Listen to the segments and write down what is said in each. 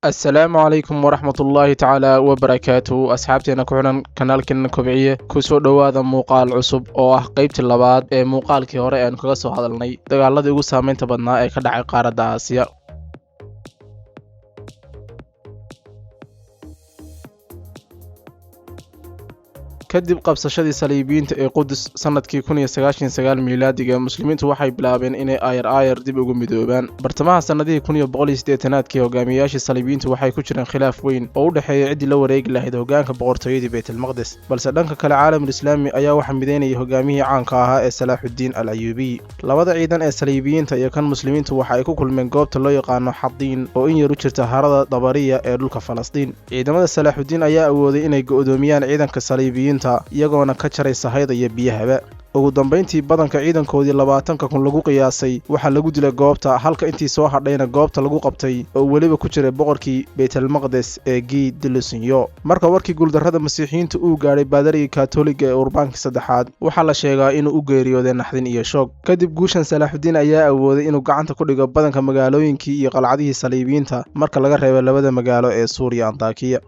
Assalaamu calaykum waraxmatullaahi tacaala wabarakaatu. Asxaabteena ku xidhan kanaalkeena Kobciye, kusoo dhowaada muuqaal cusub oo ah qaybtii labaad ee muuqaalkii hore eanu kaga soo hadalnay dagaaladii ugu saameynta badnaa ee ka dhacay qaaradda Aasiya. Kadib qabsashadii saliibiyiinta ee Qudus sannadkii 1099 miilaadiga, muslimiintu waxay bilaabeen inay aayar aayar dib ugu midoobaan. Bartamaha sannadihii 1180-aadkii, hogaamiyayaashii saliibiyiintu waxay ku jireen khilaaf weyn oo u dhexeeya ciddii la wareegi lahayd hoggaanka boqortooyadii Baytalmaqdes. Balse dhanka kale, caalamul islaami ayaa waxaa midaynayay hogaamihii caanka ahaa ee Salaaxuddiin al Ayuubiy. Labada ciidan ee saliibiyiinta iyo kan muslimiintu waxa ay ku kulmeen goobta loo yaqaano Xadiin, oo in yar u jirta harada Dabariya ee dhulka Falastiin. Ciidamada Salaaxuddiin ayaa awooday inay go'doomiyaan ciidanka saliibiyiinta, iyagoona ka jaray sahayda iyo biyahaba. Ugu dambayntii, badanka ciidankoodii 20,000 lagu qiyaasay waxaa lagu dilay goobta, halka intii soo hadhayna goobta lagu qabtay, oo weliba ku jiray boqorkii Baytalmaqdes ee Gii Dilusinyo. Marka warkii guuldarrada masiixiyiinta uu gaadhay baadarigii Kaatoliga ee Urbaankii Saddexaad, waxaa la sheegaa inuu u geeriyooday naxdin iyo shoog. Kadib guushan, Salaaxuddiin ayaa awooday inuu gacanta ku dhigo badanka magaalooyinkii iyo qalcadihii saliibiyiinta, marka laga reebo labada magaalo ee Suuriya Antakiya.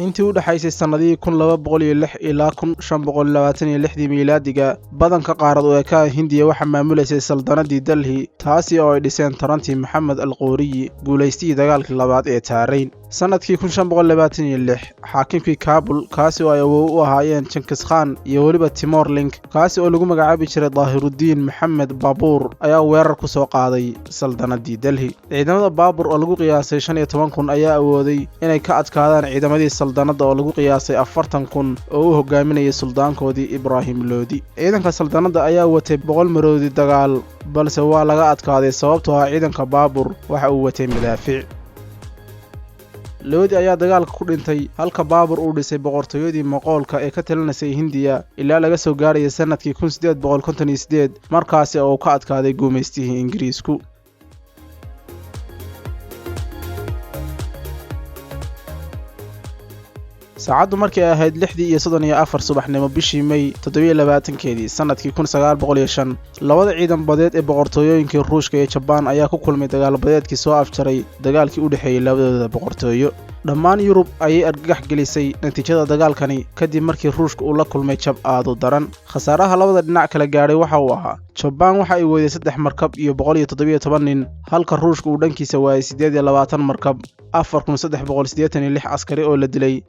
Intii u dhexaysay sannadihii 1206 ilaa 1526-dii miilaadiga, badanka qaarad u ekaha Hindiya waxaa maamulaysay saldanadii Delhi, taasi oo ay dhiseen tarantii Maxamed al Quuriyi, guulaystihii dagaalkii labaad ee Taarayn. Sannadkii 1526, xaakimkii Kaabul, kaasi oo ay awow u ahaayeen Jinkis Khan iyo weliba Timor Link, kaasi oo lagu magacaabi jiray Daahiruddiin Maxamed Baabuur, ayaa weerar ku soo qaaday saldanadii Delhi. Ciidamada Baabur oo lagu qiyaasay 15,000 ayaa awooday inay ka adkaadaan ciidamadii saldanadda oo lagu qiyaasay 40,000 oo u hogaaminayay suldaankoodii Ibraahim Loodi. Ciidanka saldanadda ayaa watay 100 maroodi dagaal, balse waa laga adkaaday, sababtoo ah ciidanka Baabur waxa uu watay madaafiic. Loodi ayaa dagaalka ku dhintay, halka Baabur uu dhisay boqortooyadii Moqoolka ee ka talinaysay Hindiya ilaa laga soo gaarayay sannadkii 1858, markaasi oo uu ka adkaaday guumaystihii Ingiriisku. Saacaddu markii ay ahayd 6:34 subaxnimo bishii Mey 27-keedii sannadkii 1905, labada ciidan badeed ee boqortooyooyinkii Ruushka iyo Jabaan ayaa ku kulmay dagaalbadeedkii soo afjaray dagaalkii u dhexeeyey labadooda boqortooyo. Dhammaan Yurub ayay argagax gelisay natiijada dagaalkani, kadib markii Ruushka uu la kulmay jab aadu daran. Khasaaraha labada dhinac kala gaadhay waxa uu ahaa: Jabaan waxa ay weyday 3 markab iyo 117 nin, halka Ruushka uu dhankiisa waayay 28 markab, 4386 askari oo la dilay,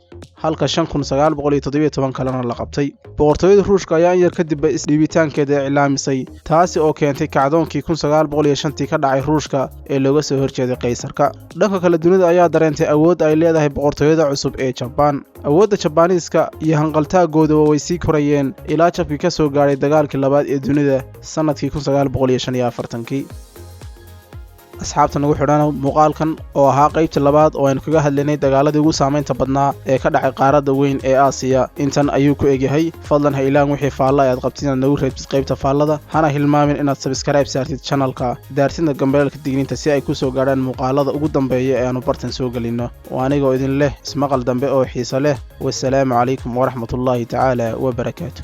halka 5917 kalena la qabtay. Boqortooyada Ruushka ayaa in yar kadibba isdhiibitaankeeda iclaamisay, taasi oo keentay kacdoonkii 1905-tii ka dhacay Ruushka ee looga soo horjeeday Kaysarka. Dhanka kale, dunida ayaa dareentay awoodda ay leedahay boqortooyada cusub ee Jabaan. Awoodda Jabaaniiska iyo hanqaltaagooduba way sii korayeen ilaa jabkii ka soo gaadhay dagaalkii labaad ee dunida sannadkii 1945-kii. Asxaabta nagu xidhan, muuqaalkan oo ahaa qaybtii labaad oo aynu kaga hadlaynay dagaaladii ugu saamaynta badnaa ee ka dhacay qaaradda weyn ee Aasiya, intan ayuu ku egyahay. Fadlan ha ilaan wixii faalla ayaad qabtid inaad nagu reebtid qaybta faallada, hana hilmaamin inaad sabskaraib saartid janalka, daartidna gambeelka digniinta si ay ku soo gaadhaan muuqaalada ugu dambeeya ee aanu bartan soo gelinno. Oo anigoo idin leh ismaqal dambe oo xiise leh. Wasalaamu calaykum waraxmatullaahi tacaala wabarakaatu.